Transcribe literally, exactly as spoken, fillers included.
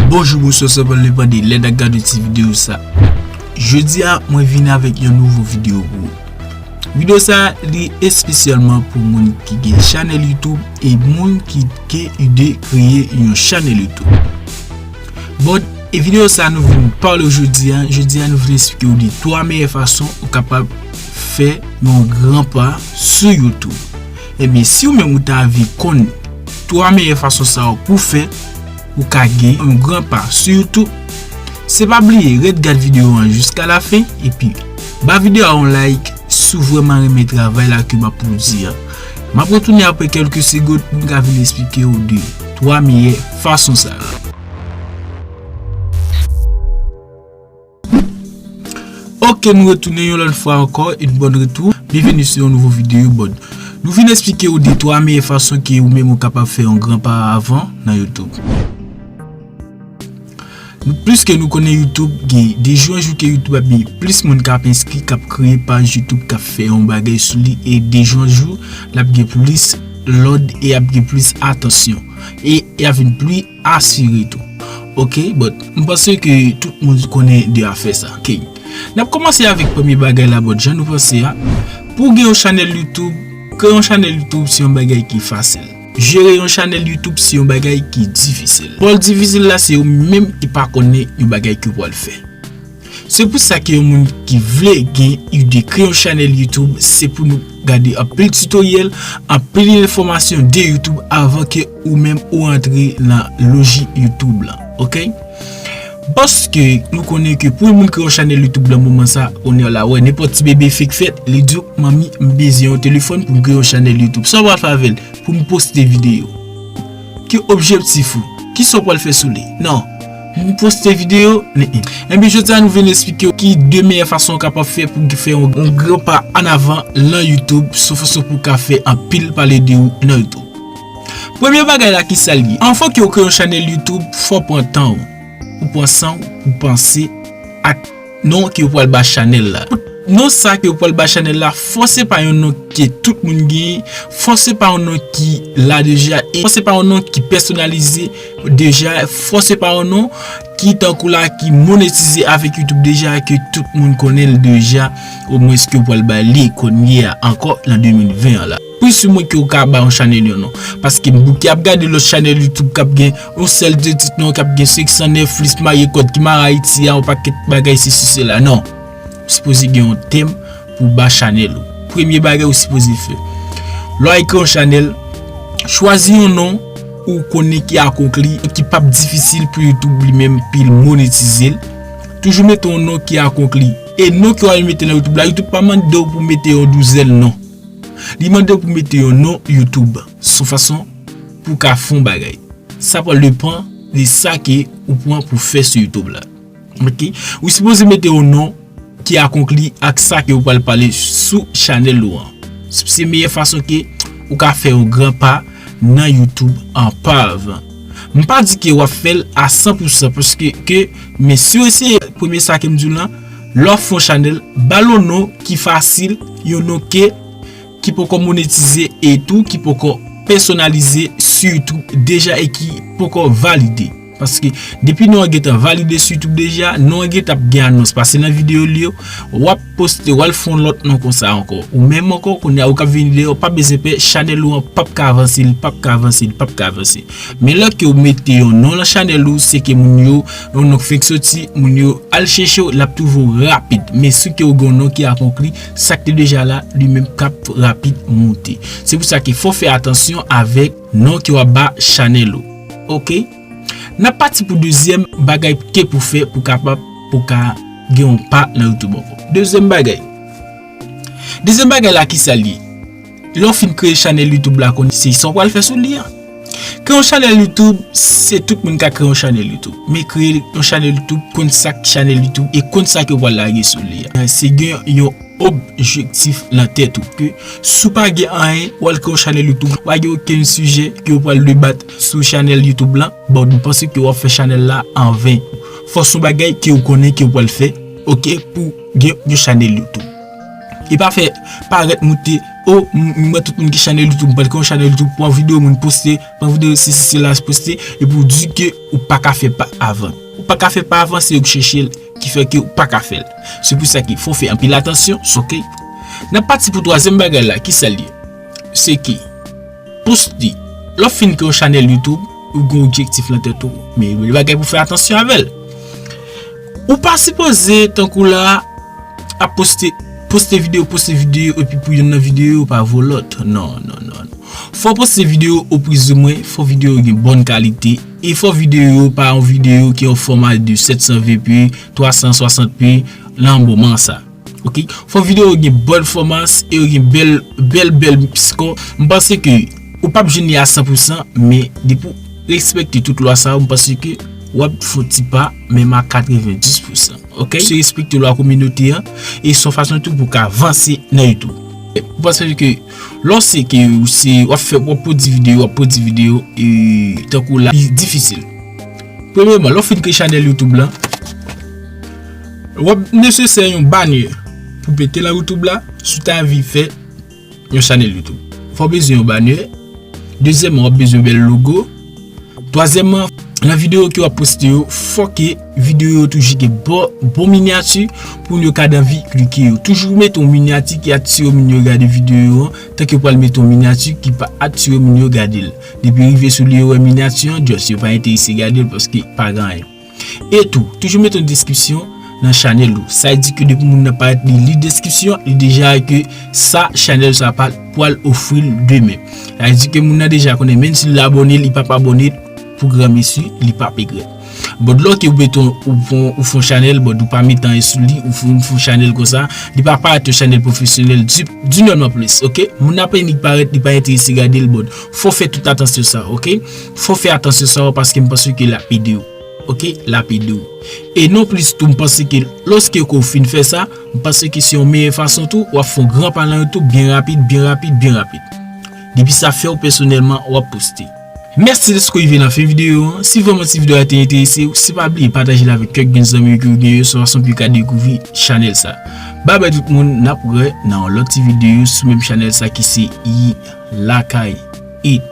Bonjou, bonswa, sa pa depann de lè n ap gade ti videyo sa. Jodi a, mwen vin avèk yon nouvo videyo pou ou. Videyo sa, li espesyalman pou moun ki gen chanèl YouTube e moun ki gen ide kreye yon chanèl YouTube. Bon, e videyo sa nou vin pale w jodi a. Jodi a, nou vin eksplike w de twa meyè fason ou kapab fè yon gran pa sou YouTube. Ebyen, si w menm ou ta anvi konn twa meyè fason sa yo pou fè ou ka gen yon gran pa sou YouTube, se pa bliye ret gad videyo an jiska lafen, epi ba videyo a yon like si w vrèman renmen travay la ke m ap pwodui a. M ap retounen apre kèlke segonn pou m ka vin eksplike w de twa meyè fason sa yo. Ok, nou retounen yon lòt fwa ankò, une bonne retour. Byenveni sou yon nouvo videyo, bon. Nou vin eksplike w de twa meyè fason ke ou menm ou kapab fè yon gran pa avan nan YouTube. Nou, plis ke nou konnen YouTube, gen de jou an jou ke YouTube ap gen plis moun k ap enskri, k ap kreye paj YouTube, k ap fè yon bagay sou li, e de jou an jou, l ap gen plis lòd e ap gen plis atansyon. E, e ap vin pli asire tou. Ok, but m panse ke tout moun konnen de afè sa. Ok. N ap kòmanse avèk premye bagay la, but jan nou panse a. Pou gen yon chanèl YouTube, kreye yon chanèl YouTube se yon bagay ki fasil. Jere yon chanèl YouTube se yon bagay ki difisil. Pòl difisil la se ou menm ki pa konnen yon bagay ke w pral fè. Se pou sa ke yon moun ki vle gen ide kreye yon chanèl YouTube, se pou nou gade anpil tutoriel, anpil enfòmasyon de YouTube avan ke ou menm ou antre nan loji YouTube la, ok? Paske nou konnen ke pou yon moun kreye yon chanèl YouTube nan moman sa, kounye a la, wè, nenpòt ti bebe fèk fèt, li di w, "Manmi, m bezwen yon telefòn pou m kreye yon chanèl YouTube." Sa w pral fè avè l? Pou m poste videyo. Ki objektif ou? Kisa w pral fè sou li? Non. Pou m poste videyo? Nen. Enben, jodi a nou vin eksplike w ki de meyè fason w kapab fè pou w fè yon, yon gran pa an avan nan YouTube, sou fason pou w ka fè anpil pale de ou nan YouTube. Premye bagay la, kisa l ye? Anvan ke w kreye yon chanèl YouTube, fò w pran tan w. Ou pran san w, ou panse ak non ke w pral ba chanèl la. Non sa ke w pral ba chanèl la, fò se pa yon non ke tout moun genyen, fò se pa yon non ki la deja, e fò se pa yon non ki pèsonalize deja, fò se pa yon non ki tankou la ki monetize avèk YouTube deja, ke tout moun konnen l deja, omwens ke w pral ba li kounye a ankò nan de mil ven an la. Plis ou mwen ke w ka ba yon chanèl yon non. Paske m bouke ap gade lòt chanèl YouTube k ap gen yon sèl de tit non, k ap gen senk san nèf, lis marye kòd ki mare Ayiti a, yon pakèt bagay sesi sela. Non. Ou sipoze gen yon tèm pou w ba chanèl ou. Premye bagay ou sipoze fè. Lè w al kreye yon chanèl, chwazi yon non ou konnen ki akonkli, ki p ap difisil pou YouTube li menm pou l monetize l. Toujou mete yon non ki akonkli. E non ke w al mete nan YouTube la, YouTube pa mande w pou w mete yon douzèn non. Li mande w pou w mete yon non YouTube, sou fason pou w ka fè yon bagay. Sa pral depann de sa ke ou pran pou fè sou YouTube la. Ok? Ou sipoze mete yon non ki akonkli ak sa ke ou pral pale sou chanèl ou an. Se meyè fason ke ou ka fè yon gran pa nan YouTube an pa avan. M pa di ke w ap fè l a san pou san, paske ke, men si w eseye, premye sa ke m di w lan, lè w ap fè yon chanèl, ba l yon non ki fasil, yon non ke, ki poko monetize e tou ki poko pèsonalize sou YouTube deja e ki poko valide. Paske depi non an gentan valide sou YouTube deja, non an gentan ap gen anons. Pase nan videyo li yo, w ap poste, w al fè yon lòt non konsa ankò. Ou menm ankò, kounye a ou k ap vini deyò, w pa bezwen pè, chanèl ou an p ap ka avanse, li p ap ka avanse, li p ap ka avanse. Men lè ke w mete yon non nan chanèl ou, se ke moun yo, yon non k fenk soti, moun yo al chèche w, l ap twouve w rapid. Men si ke w gen yon non ki akonkli, sa k te deja la, li menm k ap rapid moute. Se pou sa ke fò fè atansyon avèk non ke w ap ba chanèl ou. Ok? N ap pati pou dezyèm bagay ke pou fè pou kapab, pou ka gen yon pa nan YouTube ankò. Dezyèm bagay. Dezyèm bagay la, kisa l ye? Lè w fin kreye chanèl YouTube la, kounye a se sa w pral fè sou li an. Kreye yon chanèl YouTube, se tout moun ka kreye yon chanèl YouTube. Men kreye yon chanèl YouTube, konn sa k chanèl YouTube e konn sa ke w pral lage sou li an. Se gen yon objektif nan tèt ou ke si w pa gen anyen, w al kreye yon chanèl YouTube, w pa gen okenn sijè ke w pral debat sou chanèl YouTube lan, bon, m panse ke w ap fè chanèl la anven. Fò se yon bagay ke w konnen ke w pral fè, ok, pou gen yon chanèl YouTube. E pa fè parèt moute O, m, m wè tout moun gen chanèl YouTube, m pral gen yon chanèl YouTube, pran videyo moun poste, pran videyo sesi sela poste, epi w di ke ou pa ka fè pa avan. Ou pa ka fè pa avan, se yo k chèche l, ki fè ke ou pa ka fè l. Se pou sa ke fò w fè anpil atansyon, oke? N ap pati pou twazyèm bagay la, ki sa l ye? Se ke poste. Lè w fin gen yon chanèl YouTube, ou gen objektif nan tèt ou. Men gen de bagay pou fè atansyon avè l. Ou pa sipoze, tankou la, ap poste, poste videyo, poste videyo, epi pou yonn nan videyo yo pa vo lòt. Non, non, non, non. Fò w poste videyo oprezimwen, fò videyo yo gen bòn kalite, e fò videyo yo pa yon videyo ki yon fòma de sèt san V P, twa san swasant P nan moman sa. Oke? Fò videyo yo gen bòn fòmas e yo gen bèl, bèl, bèl skò. M panse ke ou p ap jwenn li a san pou san, men depi w respekte tout lwa sa yo, m panse ke w ap fè yon ti pa, menm a katrevenndis pou san. Oke? Se respekte lwa kominote an, e se yon fason tou pou w ka vanse nan YouTube. Ou panse ke lòske w se, w ap fè, w ap pwodui videyo, w ap pwodui videyo, e tankou la, li difisil. Premyèman, lè w fin kreye chanèl YouTube lan, w ap nesesè yon banyè pou mete nan YouTube la, si w ta anvi fè yon chanèl YouTube. Fò w bezwen yon banyè. Dezyèmman, w ap bezwen bèl logo. Twazyèmman, nan videyo ke w ap poste yo, fò ke videyo yo toujou gen bon, bon minyati pou moun yo ka anvi klike yo. Toujou mete yon minyati ki atire moun yo gade videyo an, tanke w pral mete yon minyati ki pa atire moun yo gade l. Depi yo rive sou li, yo wè minyati an, just yo pa enterese gade l paske pa gen anyen. E tou, toujou mete yon deskripsyon nan chanèl ou. Sa vle di ke depi moun nan parèt li li deskripsyon, li deja wè ke sa chanèl sa pa pral ofri l demen. Sa vle di ke moun nan deja konnen, menm si l abòne, li p ap abòne pou granmesi, li p ap egrèt. But lòske ou mete yon, ou fon, ou fon chanèl, but ou pa mete anyen sou li, ou fon, fon chanèl konsa, li pa parèt yon chanèl pwofesyonèl di, di non non plis, oke? Moun nan apenas li parèt, li pa enterese gade l, but fò fè tout atansyon sa, oke? Fò fè atansyon sa, paske m panse ke l ap ede w. Oke, l ap ede w. E non plis tou, m panse ke lòske ke w fin fè sa, m panse ke se yon meyè fason tou, w ap fè yon gran pa nan YouTube byen rapid, byen rapid, byen rapid. Depi sa fè w pèsonèlman, w ap poste. Mèsi dèske w rive nan fen videyo an. Si vrèman ti videyo a te enterese w, se pa bliye pataje l avèk kèk grenn zanmi w ke w gen yo, se yon fason pou yo ka dekouvri chanèl sa. Babay tout moun, n ap wè nan yon lòt ti videyo sou menm chanèl sa ki se Yi Lakay. It.